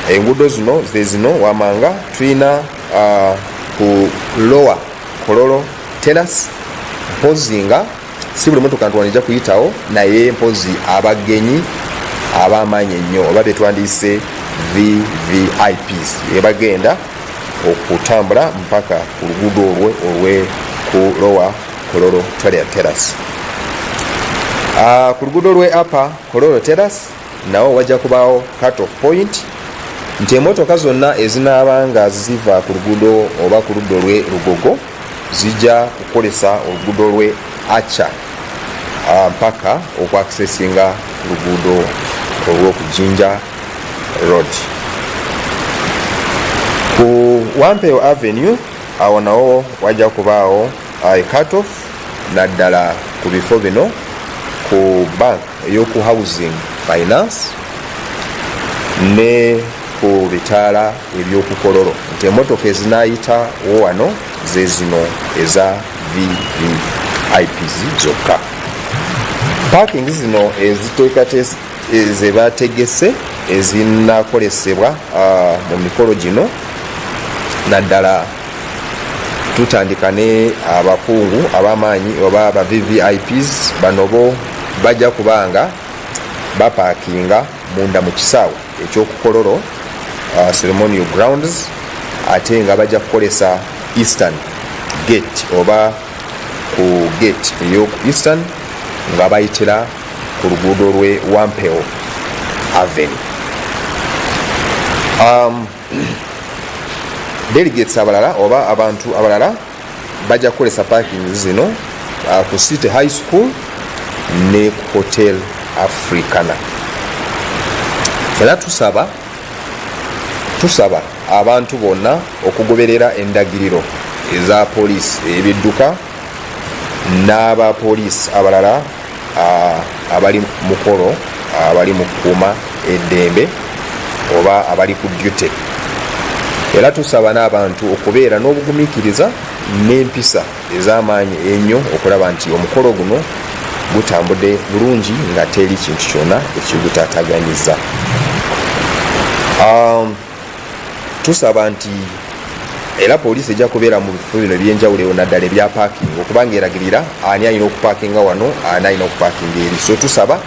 Enguudo zino ze zino wamanga tulina ku Lower Kololo Terrace, mpozi nga si buli motoka nti wanija kuyitawo, naye mpozi abagenyi ab'amaanyi ennyo oba betwandiise VVIPs ebagenda okutambula mpaka ku luguudo olwo olwe ku Lower Kololo Terrace. Ku luguudo lwe Upper Kololo Terrace nawo wajja kubaawo cut off point, nti emotoka zonna ezinaaba nga ziva ku luguudo oba ku luddo lwe Lugogo zijja kukolesa oluguudo lwe Acha mpaka okwakisesinga luguudo olw'okujinja Road. Ku Wampeo Avenue awo nawo wajja kubaawo cut off, naddala ku bifo bino: ku bank ey'oku Housing Finance ne ku bitaala ebyokukololo, nti emotoka ezinaayitawo wano ze zino eza VVIPs zokka. Parking zino eziteekate zebategese ezinakolesebwa mu mikolo gino, naddala tutandika ne abakungu ab'amaanyi oba aba VVIPs, bano bo bajja kubanga bapaakinga munda mu kisaawe ekyokukololo ceremonial grounds, ate nga bajja kukolesa eastern gate oba ku gate ey'oku eastern nga bayitira ku luguudo lwe Wampeo Avenue. Delegates abalala oba abantu abalala bajja kukolesa parking zino ku City High School ne ku Hotel Africana. Era tusaba abantu bonna okugoberera endagiriro eza poliisi ebidduka n'abapoliisi abalala abali mukolo, abali mu kukuuma eddembe oba abali ku duty. Era tusaba n'abantu okubeera n'obugumiikiriza n'empisa ez'amaanyi ennyo okulaba nti omukolo guno gutambudde bulungi nga teri kintu kyonna ekigutaataganyiza. Tusaba nti era poliisi ejja kubeera mu bifo bino ebyenjawulo, naddala ebya parking, okubanga eragirira ani alina okupaakinga wano, ani alina okupaakinga eri. So tusaba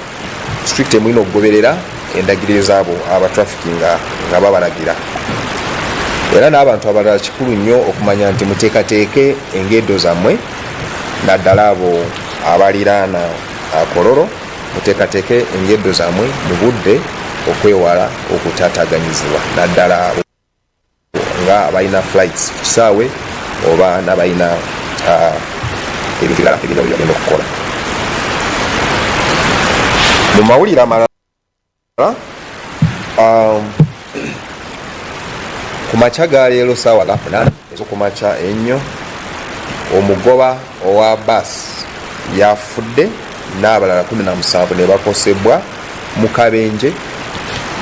strict emulina okugoberera endagiriro zaabo abatrafiki nga babalagira. Era n'abantu abalala kikulu nnyo okumanya nti muteekateeke engendo zammwe, naddala abo abaliraana Kololo, muteekateeke engendo zammwe mu budde okwewala okutaataganyizibwa, naddala nga abalina flights ku kisaawe oba n'abalina ebintu birala ebyenjawulo byagenda okukola. Mu mawulire amalala, ku makya ga leero saawa ga 8 ez'okumakya ennyo, omugoba owa baasi yafudde n'abalala 17 ne bakosebwa mu kabenje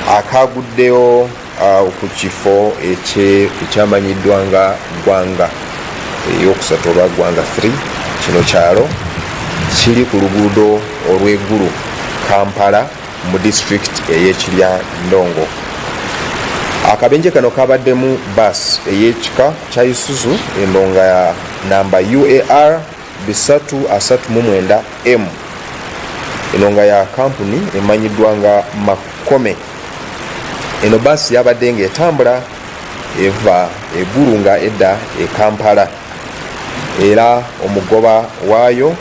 akaguddewo ku kifo ekyamanyiddwa nga Gwanga eyokusatu oba Gwanga 3. Kino kyalo kiri ku luguudo olw'eggulu Kampala mu disitulikiti ey'Ekirya Ndongo. Akabenje kano kabaddemu baasi ey'ekika kya Isuzu eno nga ya namba UAR 339 M, eno nga ya kampuni emanyiddwa nga Makome. Eno baasi yabadde ng'etambula eva Egulu nga edda e Kampala, era omugoba waayo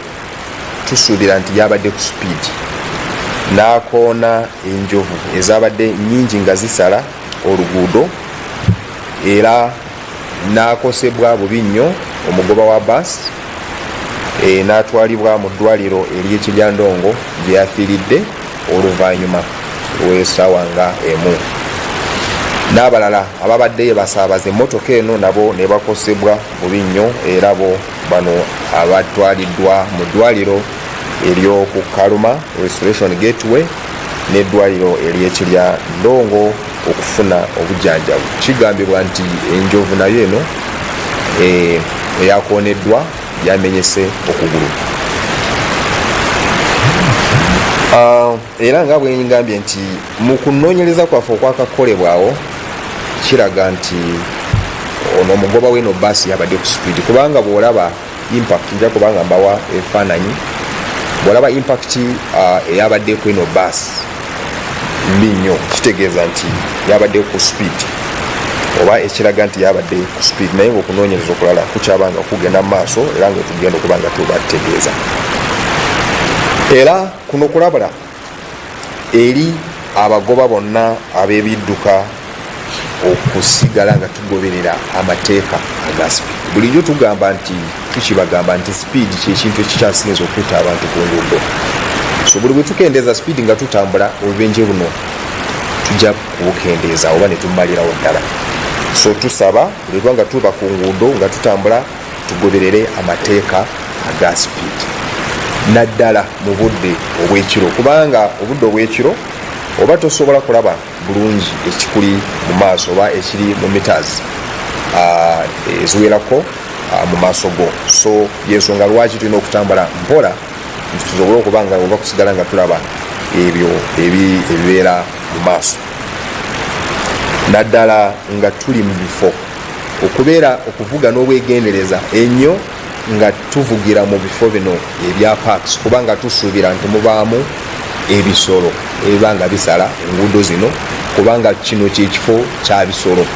tusuubira nti yabadde ku sipiidi n'akoona enjovu ezabadde nnyingi nga zisala oluguudo, era n'akosebwa bubi nnyo omugoba wa baasi, n'atwalibwa mu ddwaliro ery'Ekiryandongo gye yafiiridde oluvannyuma lw'essaawa nga emu. N'abalala ababadde basaabaza emmotoka eno nabo ne bakosebwa bubi nnyo, era bo bano abatwaliddwa mu ddwaliro ery'oku Kaluma Restoration Gateway n'eddwaliro ery'Ekirya Ndongo okufuna obujjanjabu. Kigambibwa nti enjovu nayo eno eyakooneddwa yamenyese okugulu. Era nga bwe ngambye nti mu kunoonyereza kwaffe okwakakolebwawo, Kiraga nti ono omugoba w'eno baasi yabadde ku speed, kubanga bw'olaba impact, nja kubanga mbawa ebifaananyi, bw'olaba impact eyabadde ku eno baasi mbi nnyo, kitegeeza nti yabadde ku speed oba ekiraga nti yabadde ku speed. Naye nga okunoonyereza okulala kukyaba nga kugenda mu maaso, era nga tugenda okuba nga tubategeeza. Era kuno kulabula eri abagoba bonna ab'ebidduka okusigala nga tugoberera amateeka aga speed. Bulijjo tugamba nti, tukibagamba nti speed kyekintu ekikyasinza okutta abantu ku nguudo. So buli bwe tukendeeza speed nga tutambula, obubenje buno tujja kubukendeeza oba ne tumalirawo ddala. So tusaba buli lwa nga tuba ku nguudo nga tutambula, tugoberere amateeka aga speed, naddala mu budde obw'ekiro, kubanga obudde obw'ekiro oba tosobola kulaba bulungi ekikuli mu maaso oba ekiri mu meters eziwerako mu maaso go. So yensonga lwaki tulina okutambula mpola, nti tusobole okuba nga oba kusigala nga tulaba ebyo ebibeera mu maaso, naddala nga tuli mu bifo okubeera okuvuga n'obwegendereza ennyo nga tuvugira mu bifo bino ebya parks, kubanga tusuubira nti mubaamu ebisolo ebiba nga bisala enguudo zino, kubanga kino kyekifo kya bisolo.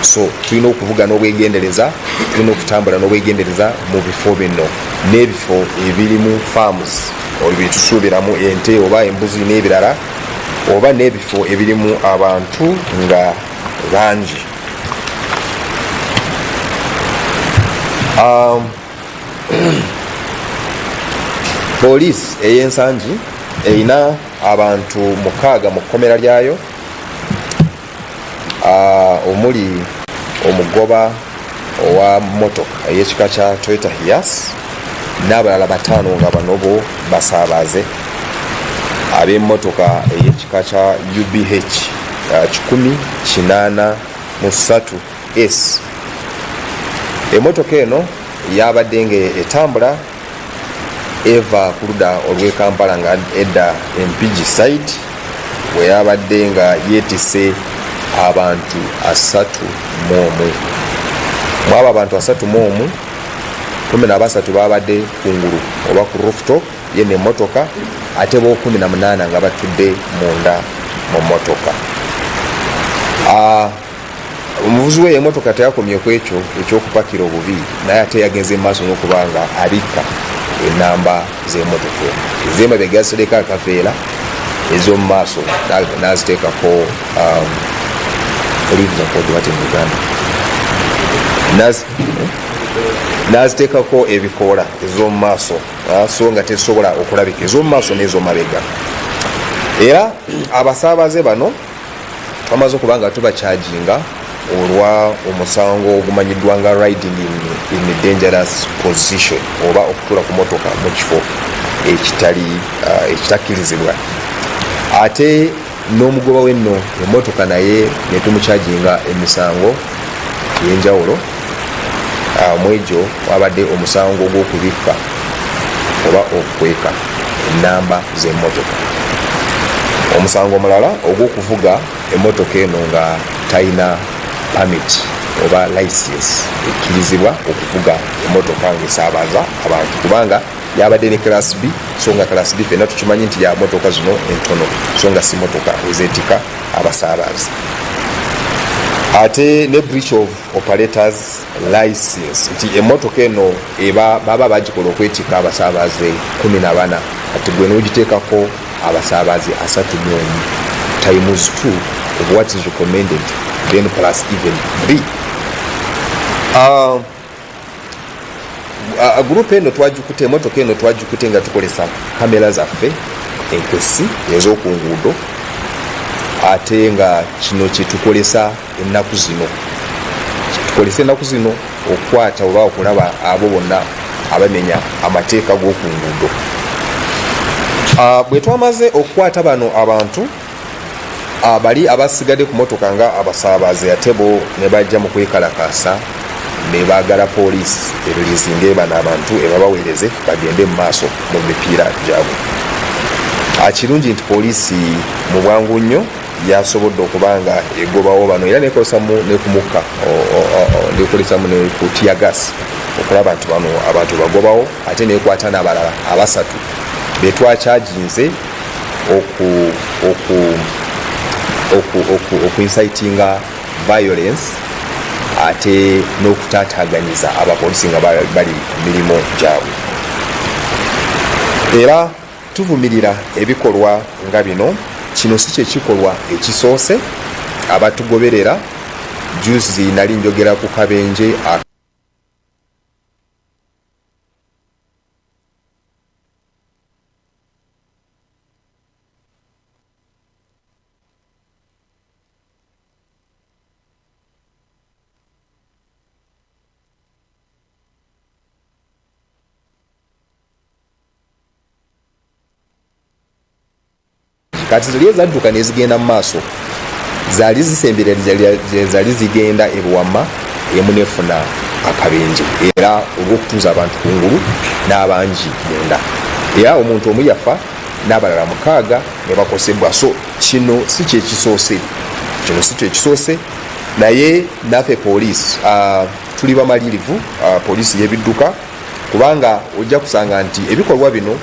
So tulina okuvuga n'obwegendereza, tulina okutambula n'obwegendereza mu bifo bino n'ebifo ebirimu farms byetusuubiramu ente oba embuzi n'ebirala, oba n'ebifo ebirimu abantu nga bangi. Poliisi ey'Ensangi erina abantu 6 mu kkomera lyayo, omuli omugoba owa motoka ey'ekika kya Toyota Hiace n'abalala 5 nga bano bo basaabaze ab'emmotoka ey'ekika kya UBH 183 S. Emmotoka eno yabadde nga etambula eva ku ludda olw'e Kampala nga edda Empigi side, bwe yabadde nga yeetisse abantu 31. Mu abo abantu 31, 13 babadde kungulu oba ku rooftop yeno emmotoka, ate bo 18 nga batudde munda mu mmotoka. Omuvuzi we emotoka teyakomye ku ekyo ekyokupakira obubi, naye ate yagenze maaso n'okuba nga abikka enamba z'emotoka eno. Ez'emabega yazitereka akaveera, ez'omu maaso n'aziteekako leaves are called what in Uganda? N'aziteekako ebikoola ez'omu maaso, so nga tezisobola okulabika ez'omu maaso n'ez'omu mabega. Era abasaabaze bano twamaze okuba nga tubakyajinga olwa omusango ogumanyiddwa nga riding in a dangerous position, oba okutuula ku motoka mu kifo ekitali ekitakkirizibwa. Ate n'omugoba w'enno emotoka naye netumukyajinga emisango ey'enjawulo. Mwegyo wabadde omusango gw'okubikka oba okukweka enamba z'emmotoka, omusango omulala ogw'okuvuga emmotoka eno nga talina permit oba license ekkirizibwa okuvuga emmotoka ng'esaabaza abantu, kubanga yabadde ne class B, so nga class B fenna tukimanyi nti ya motoka zino entono, so nga si motoka ezeetika abasaabazi. Ate ne breach of operators license, nti emmotoka eno eba baba bagikola okwetika abasaabaze 14, kati gwe n'ogiteekako abasaabaze 31 times 2 of what is recommended, then plus even 3. Group eno twagikute, emotoka eno twagikute nga tukolesa kamera zaffe enkesi ez'oku nguudo, ate nga kino kyetukolesa ennaku zino, kyetukolesa ennaku zino okukwata oba okulaba abo bonna abamenya amateeka g'oku nguudo. Bwe twamaze okukwata bano abantu, bali abasigadde ku motoka nga abasaabaze, ate bo ne bajja mu kwekalakaasa ne baagala poliisi ereleasinge bano abantu, ebabaweereze bagende mu maaso mu mipiira gyabwe. Kirungi nti poliisi mu bwangu nnyo Yasobodde okuba nga egobawo bano era nekozesamu nekumukka, nekozesamu ne ku tear gas okulaba nti bano abantu bagobawo, ate nekwata n'abalala abasatu betwakyajinze oku incitinga violence ate n'okutaataganyiza abapolisi nga bali ku mirimu gyabwe. Era tuvumirira ebikolwa nga bino. Kino si kyekikolwa ekisoose. Abatugoberera, juzi nali njogera ku kabenje Kati zali ezadduka nezigenda mu maaso, zaali zisembera, zaali zigenda ebuwama emu nefuna akabenje, era olw'okutuuza abantu kungulu n'abangi munda, era omuntu omu yafa n'abalala 6 ne bakosebwa. So kino si kyekisoose, kino si kyekisoose, naye naffe poliisi tuli bamalirivu, poliisi y'ebidduka, kubanga ojja kusanga nti ebikolwa bino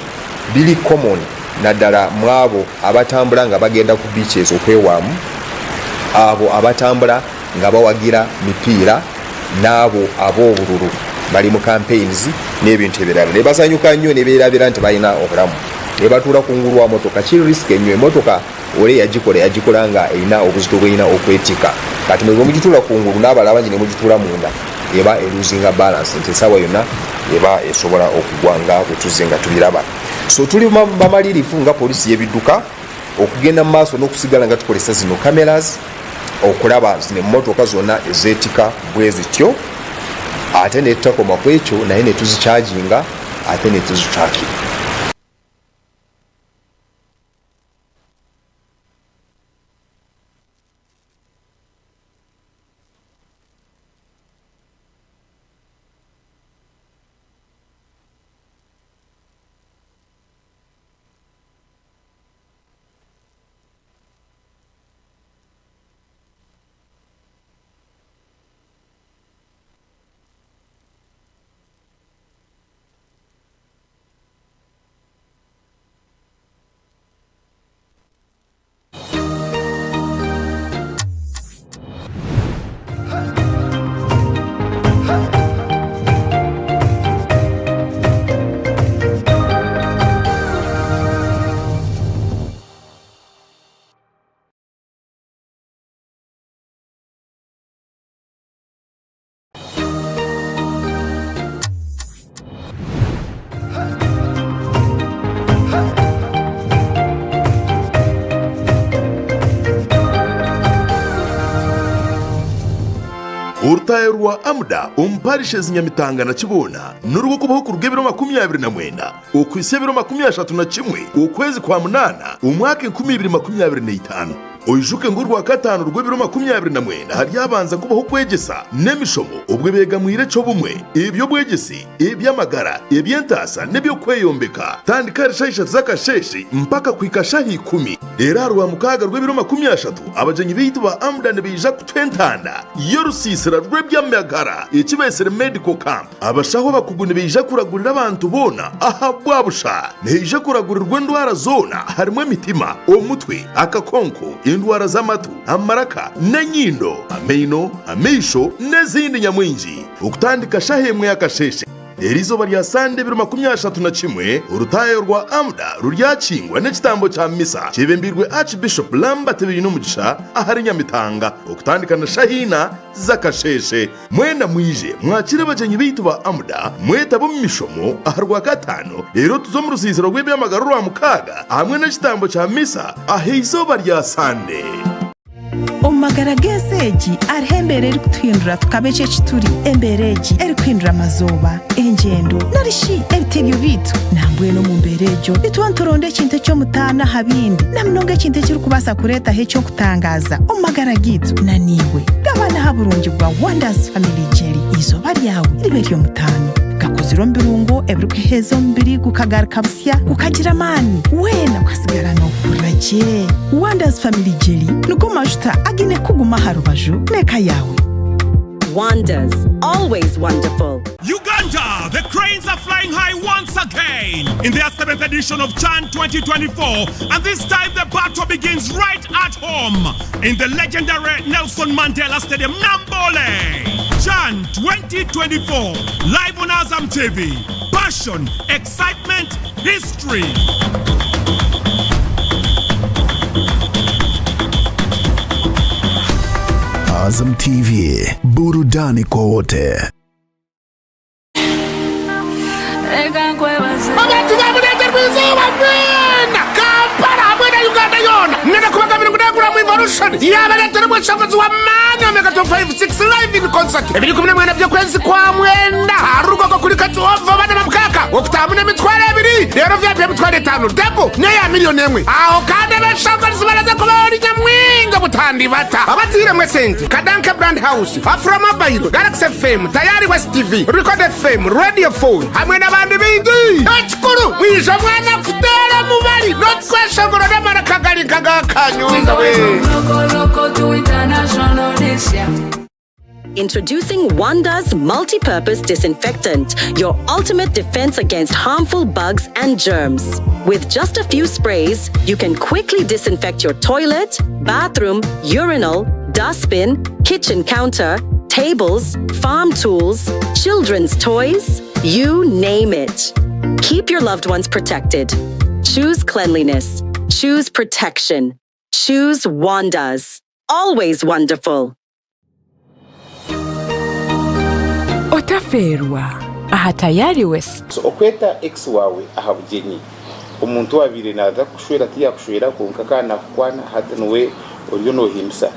biri common, naddala mu abo abatambula nga bagenda ku beaches okwewaamu, abo abatambula nga bawagira mipiira, n'abo ab'obululu bali mu campaigns n'ebintu ebirala, ne basanyuka nnyo ne beerabira nti balina obulamu ne batuula ku ngulu wa motoka. Kiri risk ennyo. Emotoka ole yagikola, yagikola nga erina obuzito bwerina okwetika. Kati mwe bwemugituula ku ngulu n'abalala bangi ne mugituula munda, eba elosinga balance nti essaawa yonna eba esobola okugwa, nga bwe tuzze nga tubiraba. So tuli bamalirivu nga poliisi y'ebidduka okugenda mu maaso n'okusigala nga tukozesa zino cameras okulaba zino emmotoka zonna ezeetika bwe zityo, ate ne tutakoma ku ekyo, naye ne tuzikyajinga ate ne tuzitrackinga. Orutayo rwa Amuda omu parishes Nyamitanga na Kiboona nurw'okubaho kuruga ebiro 29 okuhitsya ebiro 31 okwezi kwa munaana omwaka 2025. Oijuke ngu orwakataano rw'ebiro 29 haryabanza kubaho okwegyesa n'emishomo obwe beegamwire eky'obumwe, eby'obwegyese, eby'amagara, eby'entaasa n'eby'okweyombeka. Tandika ahari shaaha 3 z'akasheeshe mpaka kuhika shaaha 10. Reero aha Rwamukaaga rw'ebiro 30, abagyenyi baitu ba Amuda nibaija kutuha entanda y'orusiisira rw'eby'amagara eki beetsire Medical Camp. Abashaho abakugu nibaija kuragurira abantu boona aha bwa busha. Nihaija kuragurirwa endwara zoona harimu emitima, omutwe, akakonko, endwara z'amatu, amaraka n'enyindo, amaino, amaisho n'ezindi nyamwingi. Okutandika shaaha emwe y'akasheeshe. Eri izooba rya Sande ebiro 31, orutaayo rwa Amuda ruryakingwa n'ekitambo kya Misa kyebembeirwe Archbishop Lambert Bainomugisha ahari Nyamitanga okutandika na shaaha ina z'akasheeshe. Mwena mwije mwakire abagyenyi baitu ba Amuda, mwetabe omu mishomo aha Rwakataano, reero tuze omu rusiisiro rw'eby'amagara Orwamukaaga hamwe n'ekitambo kya Misa aha izooba rya Sande. Omu magara g'ensi egi hariho embeera erikutuhindura tukaba eki eki turi. Embeera egi erikuhindura amazooba, engyendo, nari shi ebitebyo byaitu. Nambwenu omu mbeera egyo nituba nituronda ekintu eky'omutaano aha bindi, na munonga ekintu ekirikubaasa kureetaho eky'okutangaaza omu magara gaitu. Na naiwe gabana aha burungi bwa Wonders Family Jelly. Eizooba ryawe ribe ery'omutaano. Gakozire omu birungo ebirikuheeza omubiri gukagaruka busya gukagira amaani weena ukasigara noohurira gye. Wanders Family Jelly nigo majuta agiine kuguma aha rubaju n'eka yaawe. Wonders, always wonderful. Uganda, the cranes are flying high once again in their seventh edition of CHAN 2024. And this time the battle begins right at home in the legendary Nelson Mandela Stadium, Namboole. CHAN 2024, live on Azam TV. Passion, excitement, history. Azam TV, burudani kwa wote. Abantu babulengerwa izooba mwena Kampala hamwe na Uganda yona nena kubaga miringo negura mu Evolution yabaletera omweshamuzi wa maani Omega 256 live in concert 24 by'okwezi kwa mwenda arugogo kuri katuova bana bamukaka okutamu n'emitwaro 2 rero vya emitwaro 5 depo neya miliyoni 1 aho kandi abashambazi baraza kubaho nyamwinga butandi bata abatire mwe sente Kadanka Brand House, Afro Mobile, Galaxy FM, Tayari West TV, Record FM, Radio 4 hamwe n'abandi bingi ekikuru mwije mwana kutera mubali notweshongoro n'amara kagali kagakanyunza we. Introducing Wanda's multi-purpose disinfectant, your ultimate defense against harmful bugs and germs. With just a few sprays, you can quickly disinfect your toilet, bathroom, urinal, dustbin, kitchen counter, tables, farm tools, children's toys, you name it. Keep your loved ones protected. Choose cleanliness. Choose protection. Choose Wanda's. Always wonderful. Otaferwa aha Tayari West. So, okweta ex wawe aha bugyenyi omuntu wabire naza kushwera tiyakushwera konka kana kukwana hati niwe oriyo nohimbisa.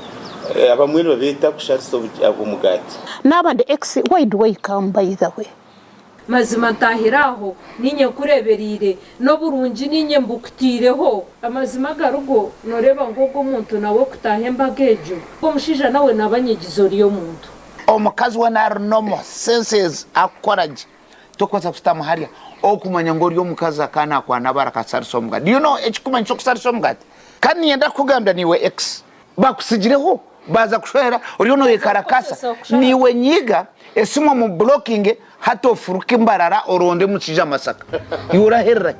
Abamwe nibabeeta kusharisa omugati. N'abandi ex, why do I come by the way? Mazima ntahiraho ninye nkureberire n'oburungi ninye mbukutireho amazima garugo noreba ngogo omuntu nawe kutaha embaga egyo omushaija nawe nabanyegizo oriyo omuntu. Omukazi we narinomo senses akukoragye tokwasa kusitama harya okumanya ngu ori omukazi akana akwana barakasarisa omugati. You know ekikumanya ky'okusarisa omugati kandi niyenda kukugambira niwe ex bakusigireho baza kushwera oriyo noyekarakasa niwe nyiga esimu mu blocking hati ofuruka imbarara oronde mukija Masaka yuraherera.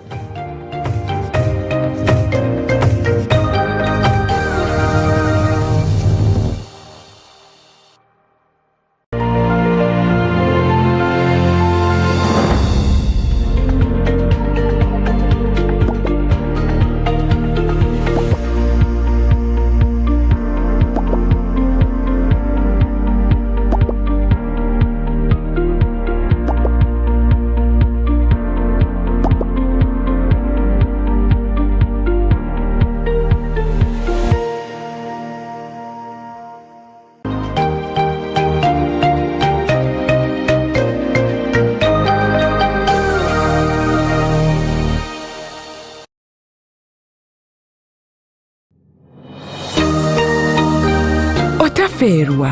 Otaferwa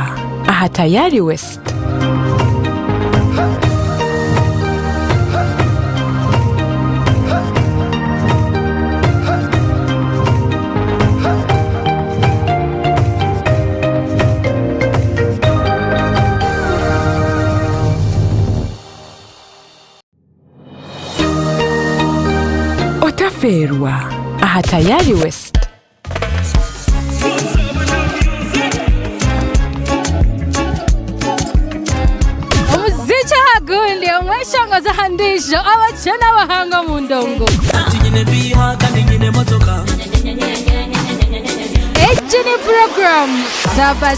aha Tayari West. Otaferwa aha Tayari West. Umuziki hagundi omweshongoza handisho abakene abahanga mu ndongo. Egi ni program Saba.